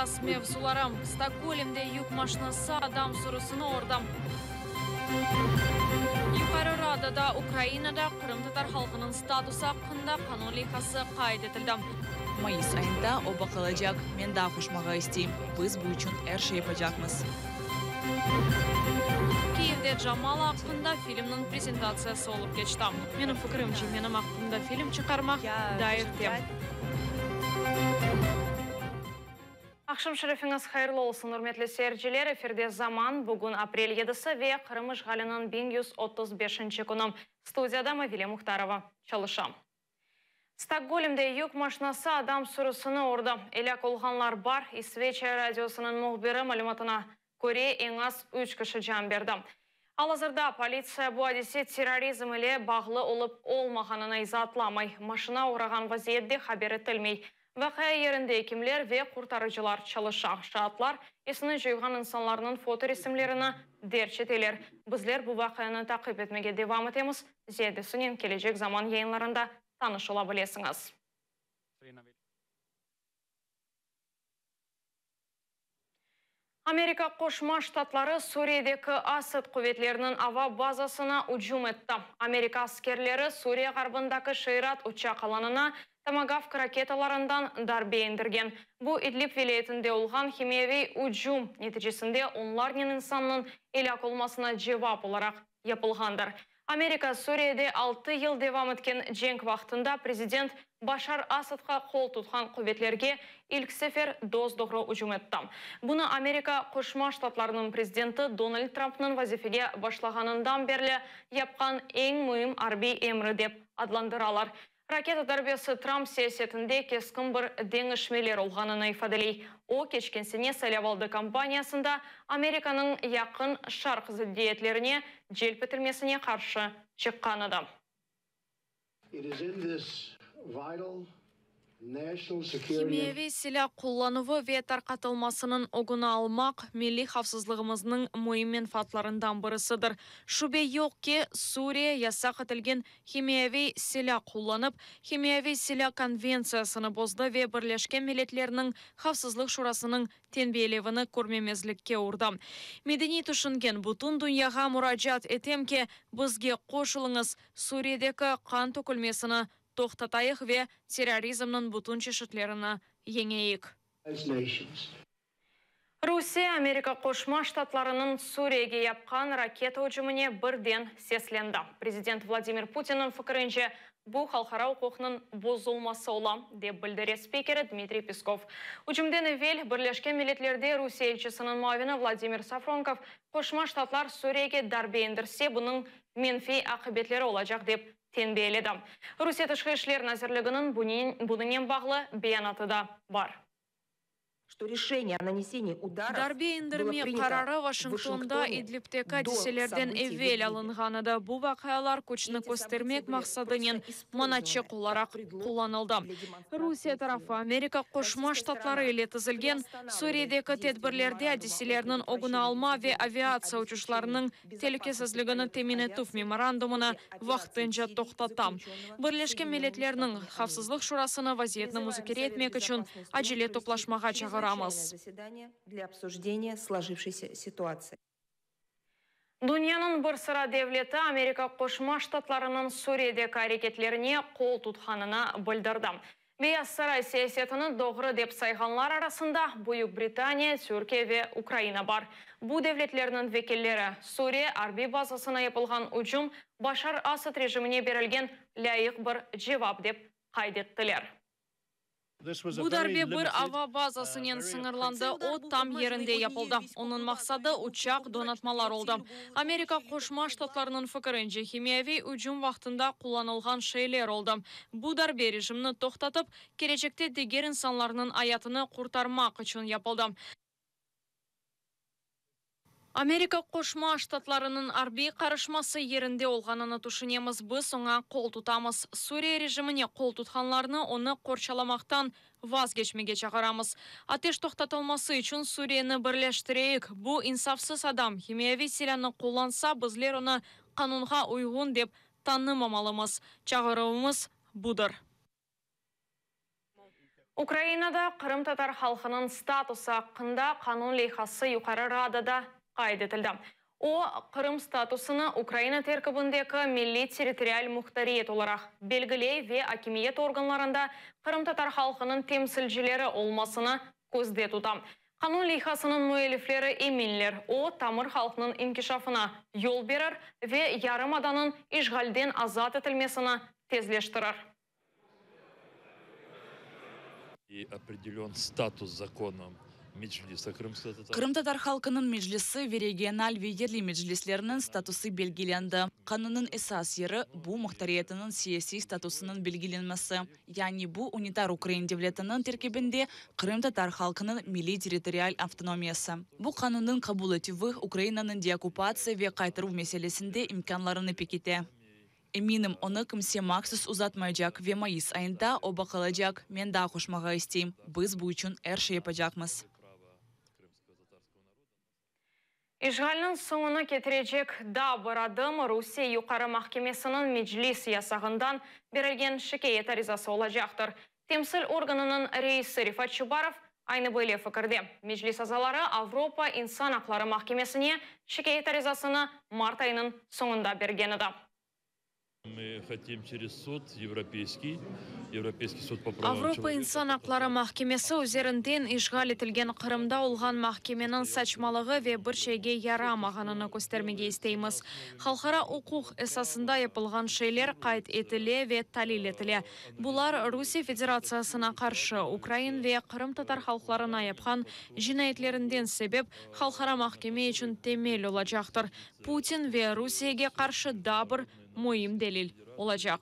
Esas mevzuları, Stokgolmde yük maşinası adam sürüsini urdı. Yuqarı Radada Ukrainada qırımtatar halqınıñ statusı aqqında qanun leyhası qayd etildi. Mayıs ayında o baqılacaq. Men daa qoşmağa isteyim, biz bu içün er şey yapacaqmız. Kiyevde Jamala aqqında filmniñ prezentatsiyası olıp keçti. Menim fikirimce, menim aqqımda film çıqarmaq daa erte. Aqşam şerifiñiz hayırlı olsun, ürmetli seyirciler! Efirde Zaman, bugün aprel yedisi ve Qırım işğaliniñ 1135-nci künü. Studiyada Mavile Muhtarova çalışa. Stokgolmde yük maşinası adam sürüsini urdı. Elâk olğanlar bar, İsveçiya radiosınıñ mühbiri malümatına köre, eñ az üç kişi can berdi. Al-azırda politsiya bu adise terrorizm ile bağlı olıp olmağanını izaatlamay. Maşina oğrağan vaziyet de haber etilmey. Vaqia yerinde ekimler ve qurtarıcılar çalışa. Şaatlar esini coyğan insanlarnıñ fotoresimlerini derc eteler. Bizler bu vaqianı taqip etmege devam etemiz. Ziyadesinen kelecek zaman yayınlarında tanış ola bilesiñiz. Amerika Qoşma Ştatları Suriyedeki Asad quvetleriniñ ava bazasına ücüm etti. Amerika askerleri Suriye ğarbındaki Şeyrat uçaq alanına Tomagavk raketalarından darbe endirgen. Bu, İdlib vilâyetinde olğan himiyaviy ücüm neticesinde onlarnen insannıñ elâk olmasına cevap olaraq yapılğandır. Amerika Suriyede altı yıl devam etken cenk vaqtında prezident Başar Asadqa qol tutqan quvetlerge ilk sefer dos-doğru ücüm etti. Bunı Amerika Qoşma Ştatlarınıñ prezidenti Donald Trampnıñ vazifege başlağanından berli yapqan eñ müim arbiy emri dep adlandıralar. Raketa darbesi Tramp siyasetinde keskin bir deñişmeler olğanını ifadeley. O, keçken sene saylavaldı kampaniyasında Amerikanıñ Yaqın Şarq zıddiyetlerine celp etilmesine qarşı çıqqan edi. Himiyeviy silâ qullanuvı ve tarqatılmasınıñ ögüni almaq, milliy havfsızlığımıznıñ müim menfaatlarından birisidir. Şübe yoq ki, Suriye yasaq etilgen himiyeviy silâ qullanıp, Himiyeviy silâ konventsiyasını bozdı ve Birleşken Milletlerniñ Havfsızlıq Şurasınıñ tenbiyelevini körmemezlikke urdı. Medeniy tüşüngen bütün dünyağa muracaat etem ki, bizge qoşulıñız, Suriyedeki qan tökülmesini toqtatayıq ve terrorizmniñ bütün çeşitlerini yeñeyik. Rusiye, Amerika Qoşma Ştatlarınıñ Suriyege yapqan raketa ücümine birden seslendi. Prezident Vladimir Putinniñ fikirince, bu halqara uquqnıñ bozulması ola, dep bildire spikeri Dmitriy Peskov. Ücümden evel Birleşken Milletlerde Rusiye elçisiniñ muavini Vladimir Safronkov, Qoşma Ştatlar Suriyege darbe endirse, bunıñ menfiy aqibetleri olacaq, dep tenbiyeledi. Rusiye Tışqı işler nazirliginiñ bunınen bağlı beyanatı da bar. Darbe endirme qararı Washingtonda İdlibteki adiselerden evel alınğan edi. Bu vaqialar küçni köstermek maqsadınen manaçıq olaraq qullanıldı. Rusiye tarafı Amerika Qoşma Ştatları ile tizilgen Suriyedeki tedbirlerde adiselerniñ ögüni alma ve aviatsiya uçuşlarınıñ telükesizligini temin etüv memorandumını vaqtınca toqtata. Birleşken Milletlerniñ Havfsızlıq Şurasını vaziyetni muzakere etmek içün acele toplaşmağa çağıramız. Dünyanıñ bir sıra devleti Amerika Qoşma Ştatlarınıñ Suriyedeki areketlerine qol tutqanını bildirdi. Beyaz Saray siyasetini doğru dep sayğanlar arasında Büyük Britaniya, Türkiye ve Ukraina bar. Bu devletlerniñ vekilleri, Suriye arbiy bazasına yapılğan ücüm Başar Asad rejimine berilgen lâyıq bir cevap dep qayd ettiler. Bu darbe bir ava bazasınen sıñırlandı, o, tam yerinde yapıldı. Onıñ maqsadı uçaq donatmalar oldı. Amerika Qoşma Ştatlarınıñ fikirince, himiyaviy ücüm vaqtında qullanılğan şeyler oldı. Bu darbe rejimni toqtatıp, kelecekte diger insanlarnıñ ayatını qurtarmaq içün yapıldı. Amerika Qoşma Ştatlarınıñ arbiy qarışması yerinde olğanını tüşünemiz, biz oña qol tutamız. Suriye rejimine qol tutqanlarnı onı qorçalamaqtan vazgeçmege çağıramız. Ateş toqtatılması içün Suriyeni birleştireyik. Bu insafsız adam himiyaviy silânı qullansa, bizler onı qanunğa uyğun dep tanımamalımız. Çağıruvımız budır. Ukrainada qırımtatar halqınıñ statusı aqqında qanun leyhası Yuqarı Radada qayd etildi. O, Qırım statusını Ukraina terkibindeki milliy-territorial muhtariyet olaraq belgiley ve akimiyet organlarında qırımtatar halqınıñ temsilcileri olmasını közde tuta. Qanun leyhasınıñ müellifleri eminler, o, tamır halqnıñ inkişafına yol berir ve yarımadanıñ işğalden azat etilmesini tezleştirir. Qırımtatar halqınıñ Meclisi ve regional ve yerli meclislerniñ statusı belgilendi. Qanunnıñ esas yeri, bu muhtariyetiniñ siyasiy statusınıñ belgilenmesi, yani bu unitar ukrain devletiniñ terkibinde qırımtatar halqınıñ milliy-territorial avtonomiyası. Bu qanunnıñ qabul etüvi Ukrainanıñ deokkupatsiya ve qaytaruv meselesinde imkânlarını pekite. Eminim, onı kimse mahsus uzatmaycaq ve mayıs ayında o baqılacaq. Men daa qoşmağa isteyim, biz bu içün er şey yapacaqmız. İşğalniñ soñunı ketirecek daa bir adım Rusiye Yuqarı mahkemesiniñ Meclis yasağından berilgen şikâyet arizası olacaqtır. Temsil organınıñ reisi Refat Çubarov aynı böyle fikirde. Meclis azaları Avropa insan aqları mahkemesine şikâyet arizasını mart ayınıñ soñunda bergen edi. Avropa insan aqları mahkemesi üzerinden işğal etilgen Qırımda olğan mahkemeniñ saçmalığı ve bir şeyge yaramağanını köstermege isteymiz. Halqara uquq esasında yapılğan şeyler qayd etile ve talil etile. Bular Rusiye Federatsiyasına qarşı ukrain ve qırımtatar halqlarına yapqan cinayetlerinden sebep halqara mahkeme içün temel olacaqtır. Putin ve Rusiyege qarşı daa bir müim delil olacaq.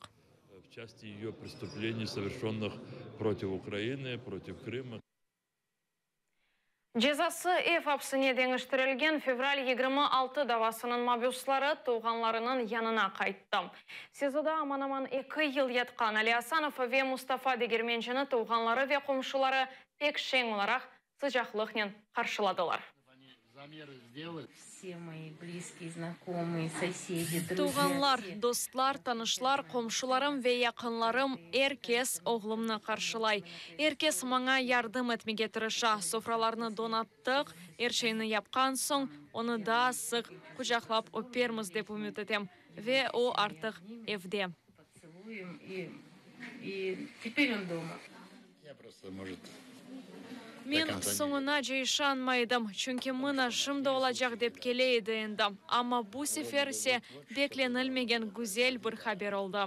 Cezası ev apsine deñiştirilgen fevral 26 davasınıñ mabüsleri tuvğanlarınıñ yanına qayttı. SİZOda aman-aman eki yıl yatqan Ali Asanov ve Mustafa Degermencini tuvğanları ve qomşuları pek şeñ olaraq sıcaqlıqnen qarşıladılar. Tuvğanlar, dostlar, tanışlar, qomşularım ve yaqınlarım, er kes oğlumnı qarşılay. Er kes maña yardım etmege tırışa. Sofralarnı donattıq, er şeyni yapqan soñ, onı daa sıq quçaqlap öpermiz, dep ümüt etem. Ve o artıq evde. Men soñunace işanmay edim, çünki mına şimdi olacaq dep kele edi endi. Amma bu sefer ise beklenilmegen güzel bir haber oldı.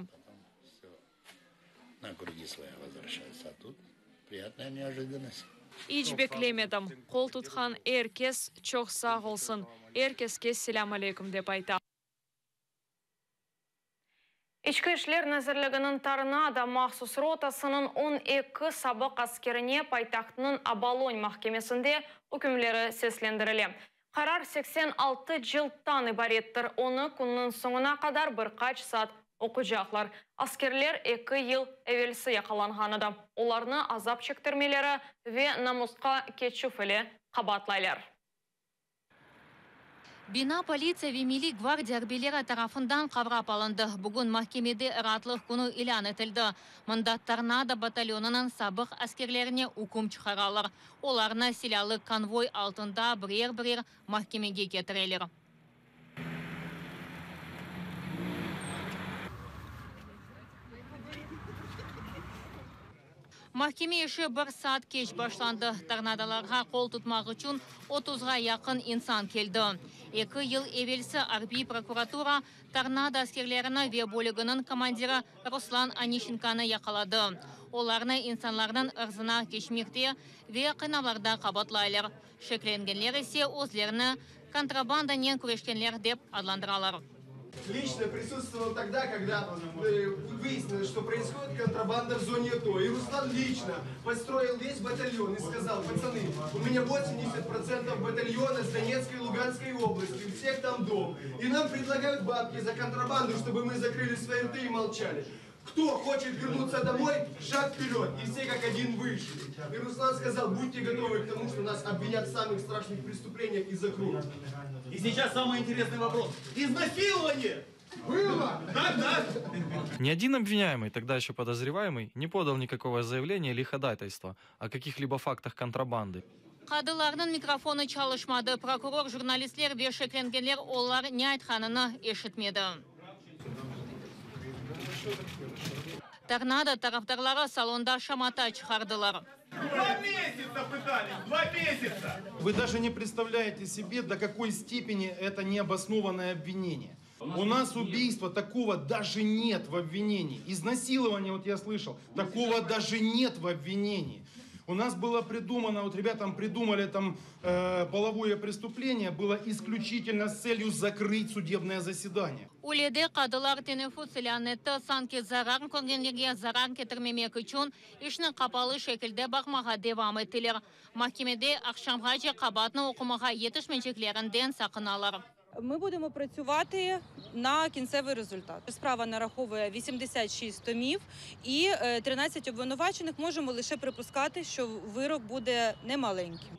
İç beklemedim. Qol tutqan er kes çoq sağ olsun, er keske selâm aleyküm dep ayta. İçki işler nazirliginiñ Tornado mahsus rotasınıñ 12 sabıq askerine paytahtnıñ Obolon mahkemesinde ükümleri seslendirile. Qarar 86 cılttan ibarettir, onı künniñ soñuna qadar bir qaç saat oqucaqlar. Askerler eki yıl evelsi yaqalanğan edi. Olarnı azap çektirmeleri ve namusqa keçüv ile qabaatlaylar. Bina politsiya ve Milliy gvardiya arbiyleri tarafından qavrap alındı. Bugün mahkemede raatlıq künü ilân etildi. Mında Tornado batalyonınıñ sabıq askerlerine üküm çıqaralar. Olarnı silâlı konvoy altında birer-birer mahkemege ketireler. Mahkeme işi bir saat keç başlandı. Tornadolarğa qol tutmaq içün otuzğa yaqın insan keldi. Eki yıl evelsi arbiy prokuratura Tornado askerlerini ve bölüginiñ komandiri Ruslan Onişçenkonı yaqaladı. Olarnı insanlarnıñ ırzına keçmekte ve qıynavlarda qabaatlaylar. Şeklengenler ise özlerini kontrabandanen küreşkenler dep adlandıralar. Liçno prisutstvoval togda, kogda vıyasnilось, çto proishodit kontrabanda v zone ATO. I Ruslan liçno postroil ves batalyon i skazal, Patsany, u menya 80 protsentov batalyona s Donetskoy i Luganskoy oblasti, u vseh tam dom. I nam predlagayut babki za kontrabandu, çtoby my zakryli svoi rty i molçali. Kto hoçet vernutsia domoy, şag vperyod. I vse kak odin vyshli. I Ruslan skazal, budte gotovy k tomu, çto nas obvinyat v samyh straşnyh prestupleniyah i zakroyut. I seyças samyy interesnyy vopros. Iznasilovanie! Ни один обвиняемый, тогда еще подозреваемый, не подал никакого заявления или ходатайства о каких-либо фактах контрабанды. Qadılarnıñ mikrofonı çalışmadı, prokuror, jurnalistler ve şeklengenler olar ne aytqanını eşitmedi. Tornado tarafdarları salonda şamata çıqardılar. Dva mesyaца pıtались, dva mesyaца! Вы даже не представляете себе, до какой степени это необоснованное обвинение. У нас убийства такого даже нет в обвинении. Изнасилование, вот я слышал, такого даже нет в обвинении. У нас было придумано, вот ребятам придумали там э, половое преступление, было исключительно с целью закрыть судебное заседание. Üylede qadılar teneffüs ilân etti, sanki zarar körgenlerge zarar ketirmemek içün işni qapalı şekilde baqmağa devam ettiler. Mahkemede aqşamğace qabaatnı oqumağa yetişmeyceklerinden saqınalar. Mı budemo pratsüvati na kinsevıy rezultat. Sprava narahovує 86 tomів і 13 obvinuvaçenih. Mojemo lışe prıpuskati, şo vırok bude nemalenkim.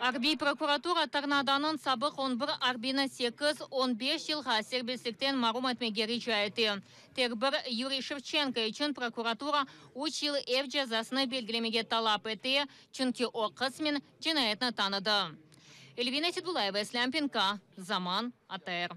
Arbiy prokuratura Tornadanıñ sabıq on bir arbiyini sekiz, on beş yılğa serbestlikten marum etmege rica ete. Tek bir Yuriy Şevçenko içün prokuratura üç yıl ev cezasını belgilemege talap ete, çünki o qısmen cinayetni tanıdı. Elvina Seydullayeva, İslâm Pinka, Zaman, ATR.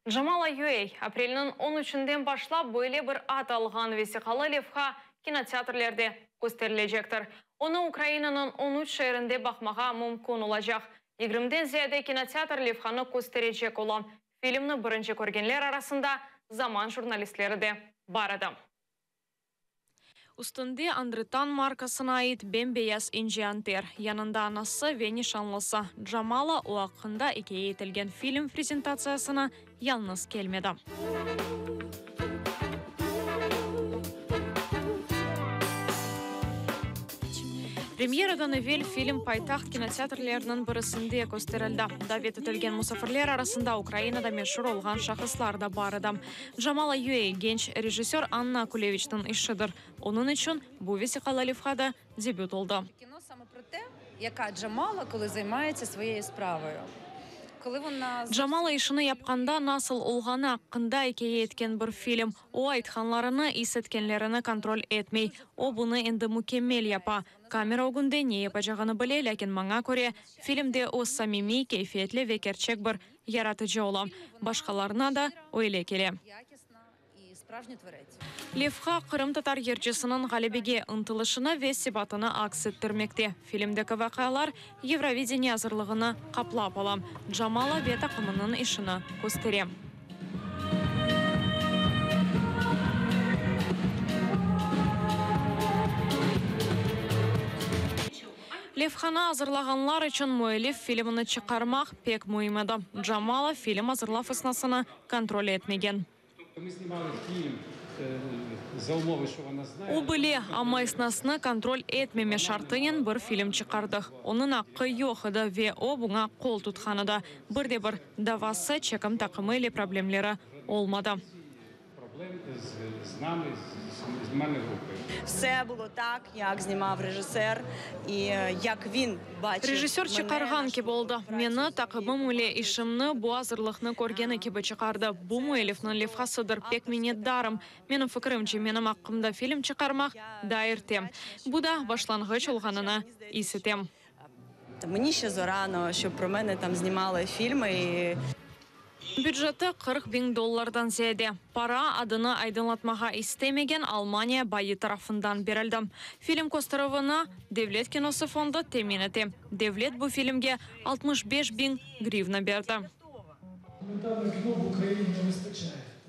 Jamala UA, aprelniñ on üçünden başlap böyle bir ad alğan vesiqalı levha kinoteatrlerde kösterilecektir. Onı Ukrainanıñ on üç şeerinde baqmağa mümkün olacaq. Yigirmiden ziyade kinoteatr levhanı kösterecek ola. Filmni birinci körgenler arasında Zaman jurnalistleri de bar edi. Üstünde Andritan markasına ait bem-beyaz ince anter. Yanında anası ve nişanlısı. Jamala o aqqında ikâye etilgen film prezentatsiyasına yalıñız kelmedi. Premyeradan evel film paytaht kinoteatrleriniñ birisinde kösterildi. Davet etilgen musafirler arasında Ukrainada meşur olğan şahıslar da bar edi. Jamala UA, genç rejissör Anna Akuleviçniñ işidir. Onıñ içün bu vesiqalı levha da debüt oldı. Kino same pro te, yaka Jamala, kolı zaymayetsya svoyeyu spravoyu. Kolı vona Jamala işini yapqanda nasıl olğanı aqqında ikâye etken bir film. O, aytqanlarını, is etkenlerini kontrol etmey. O, bunı endi mükemmel yapa. Kamera ögünde ne yapacağını bile, lâkin maña köre, filmde o samimiy, keyfiyetli ve kerçek bir yaratıcı ola. Başqalarına da öyle kele. Levha qırımtatar yırcısınıñ ğalebege ıntılışını ve sebatını aks ettirmekte. Filmdeki vaqialar Eurovideniye azırlığını qaplap ala, Jamala ve taqımınıñ işini köstere. Levhanı azırlağanlar içün müellif filmini çıqarmaq pek müim edi. Jamala film azırlav esnasını kontrol etmegen. O bile, amma esnasnı kontrol etmeme şartınen bir film çıqardıq. Onıñ aqqı yoq edi ve o buña qol tutqan edi. Bir de bir davası, çekim taqımı ile problemleri olmadı. Problem z nami, z znimальной gruppой. Vse bulo tak, yak znimav rejisser i yak vin baçıv Rejissör mene, çıqarğan našu kibi oldı. Meni, taqımım ile işimni, bu azırlıqnı körgeni kibi çıqardı. Bu müellifniñ levhasıdır. Pek minnetdarım. Menim fikirimce, menim aqqımda film çıqarmaq daa erte. Bu da başlanğıç olğanını is etem. Meni şçe zarano, şob pro mene tam znimalı filmy i. Büceti 40 biñ dollardan ziyade. Para, adını aydınlatmağa istemegen Almaniya bayı tarafından berildi. Film kösterüvini Devlet kinosı fondu temin ete. Devlet bu filmge 65 biñ grivna berdi.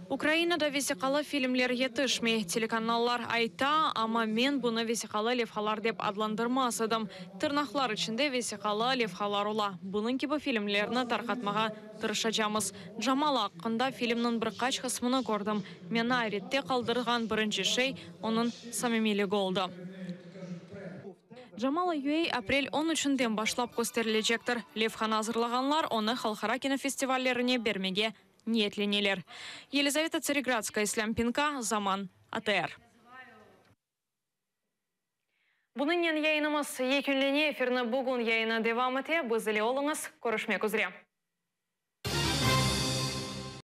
Ukrainada vesiqalı filmler yetişmey, telekanallar ayta, amma men bunı vesiqalı levhalar dep adlandırmaz edim. Tırnaqlar içinde vesiqalı levhalar ola. Bunıñ kibi filmlerni tarqatmağa tırışacağımız. Jamala aqqında filmniñ bir qaç qısmını kördim. Meni ayrette qaldırğan birinci şey onıñ samimiyligi oldı. Jamala UA aprel 13-nden başlap kösterilecektir. Levhanı azırlağanlar onı halqara kinofestivallerine bermege niyetleneler. Елизавета Цареградская, İslâm Pinka, Zaman, ATR. Bunıñnen yayınımız yekünlene efirni bugün yayını devam ete. Biz ile oluñız. Körüşmek üzre.